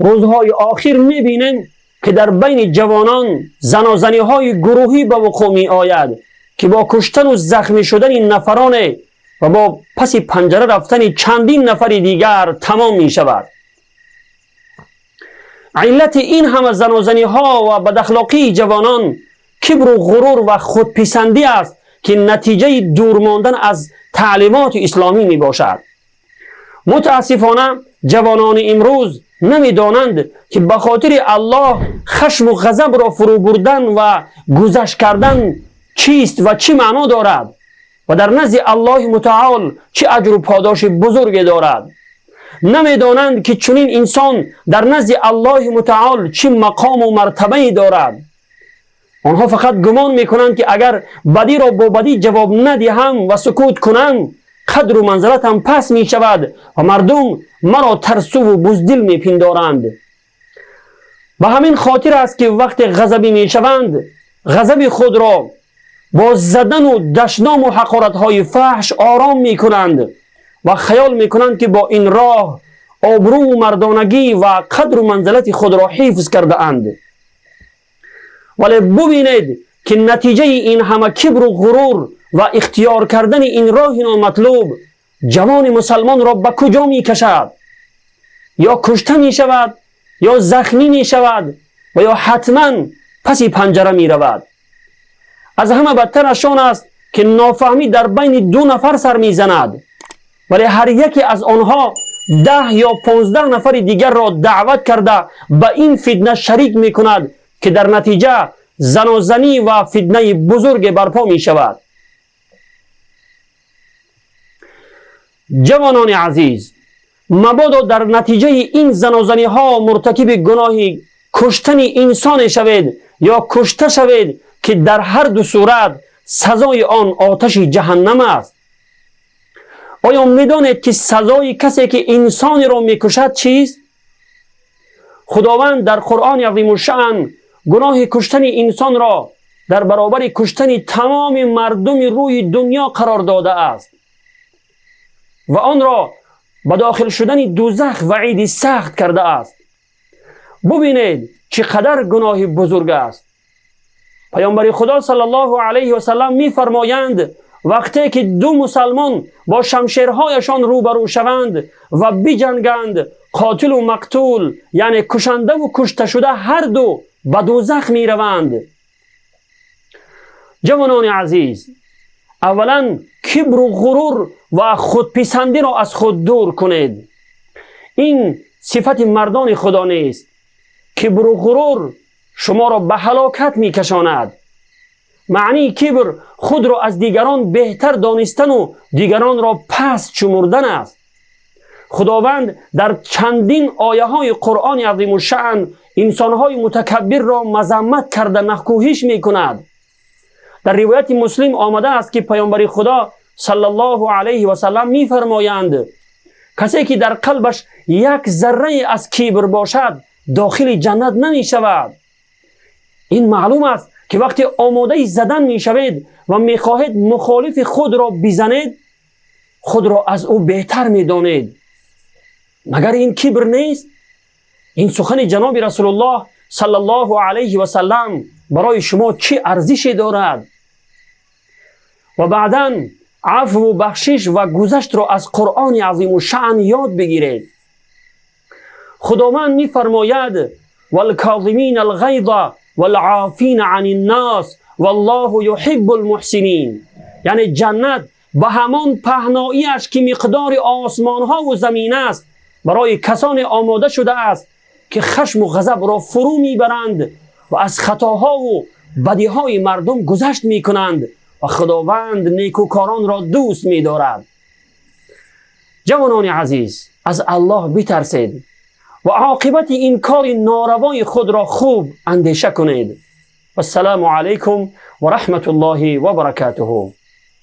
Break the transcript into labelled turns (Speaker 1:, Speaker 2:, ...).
Speaker 1: Рӯзҳои охир мебинем ки дар байни ҷавонон занозаниҳои гурӯҳӣ ба вуқӯъ меояд ки бо куштану захмӣ шудани нафароне ва бо паси панҷара рафтани чандин нафари дигар тамом мешавад. Иллати ин ҳама занозаниҳо ва бадахлоқии ҷавонон кибру ғурур ва худписандӣ аст ки натиҷаи дур мондан аз таълимоти исломӣ мебошад. Мутаассифона, ҷавонони имрӯз намедонанд, ки ба хотири Аллоҳ хашму ғазабро фурӯ бурдан ва гузашт кардан чист ва чӣ маъно дорад ва дар назди Аллоҳи мутаол чӣ аҷру подоши бузурге дорад. Намедонанд, ки чунин инсон дар назди Аллоҳи мутаол чӣ мақому мартабае дорад. Онҳо фақат гумон мекунанд, ки агар бадиро бо бадӣ ҷавоб надиҳам ва сукут кунам, қадру манзалатам паст мешавад ва мардум маро тарсуву буздил мепиндоранд. Ба ҳамин хотир аст, ки вақте ғазабӣ мешаванд, ғазаби худро бо задану дашному ҳақоратҳои фаҳш ором мекунанд ва хаёл мекунанд, ки бо ин роҳ обрӯву мардонагӣ ва қадру манзалати худро ҳифз кардаанд. Вале бубинед, ки натиҷаи ин ҳама кибру ғурур ва ихтиёр кардани ин роҳи номатлуб ҷавони мусалмонро ба куҷо мекашад. Ё кушта мешавад, ё захмӣ мешавад ва ё ҳатман паси панҷара меравад. Аз ҳама бадтараш он аст, ки нофаҳмӣ дар байни ду нафар сар мезанад, вале ҳар яке аз онҳо 10 ё 15 нафари дигарро даъват карда, ба ин фитна шарик мекунад, ки дар натиҷа занозанӣ ва фитнаи бузурге барпо мешавад. Ҷавонони азиз, мабодо дар натиҷаи ин занозаниҳо муртакиби гуноҳи куштани инсоне шавед ё кушта шавед, ки дар ҳар ду сурат сазои он оташи ҷаҳаннам аст. Оё медонед, ки сазои касе, ки инсонеро мекушад, чист? Худованд дар Қуръони азимушшаън гуноҳи куштани инсонро дар баробари куштани тамоми мардуми рӯи дунё қарор додааст ва онро ба дохил шудани дӯзах ваъиди сахт кардааст. Бубинед, чӣ қадар гуноҳи бузург аст. Паёмбари Худо саллаллоҳу алайҳи васаллам мефармоянд: вақте ки ду мусалмон бо шамшерҳояшон рӯбарӯ шаванд ва биҷанганд, қотилу мақтул, яъне кушандаву кушташуда, ҳар ду ба дӯзах мераванд. Ҷавонони азиз, аввалан кибру ғурур ва худписандиро аз худ дур кунед. Ин сифати мардони Худо нест. Кибру ғурур шуморо ба ҳалокат мекашонад. Маънии кибр худро аз дигарон беҳтар донистану дигаронро паст шумурдан аст. Худованд дар чандин ояҳои Қуръони азимушшаън инсонҳои мутакаббирро мазаммат карда, нахкӯҳиш мекунад. Дар ривояти Муслим омада аст, ки паёмбари Худо саллаллоҳу алайҳи васаллам мефармоянд: касе ки дар қалбаш як заррае аз кибр бошад, дохили ҷаннат намешавад. Ин маълум аст, ки вақте омодаи задан мешавед ва мехоҳед мухолифи худро бизанед, худро аз ӯ беҳтар медонед. Магар ин кибр нест? Ин сухани ҷаноби Расулуллоҳ саллаллоҳу алайҳи васаллам барои шумо чӣ арзише дорад? Ва баъдан афву бахшиш ва гузаштро аз Қуръони азимушшаън ёд бигиред. Худованд мефармояд: والکاظمین الغیظ والعافین عن الناس والله یحب المحسنین. یعنی ҷаннат ба ҳамон паҳноияш, ки миқдори осмонҳо ва замин аст, барои касоне омода шудааст, ки хашму ғазабро фурӯ мебаранд ва аз хатоҳову бадиҳои мардум гузашт мекунанд ва Худованд некӯкоронро дӯст медорад. Ҷавонони азиз, аз Аллоҳ битарсед ва оқибати ин кори норавои худро хуб андеша кунед. Вассалому алайкум ва раҳматуллоҳи ва баракатуҳу.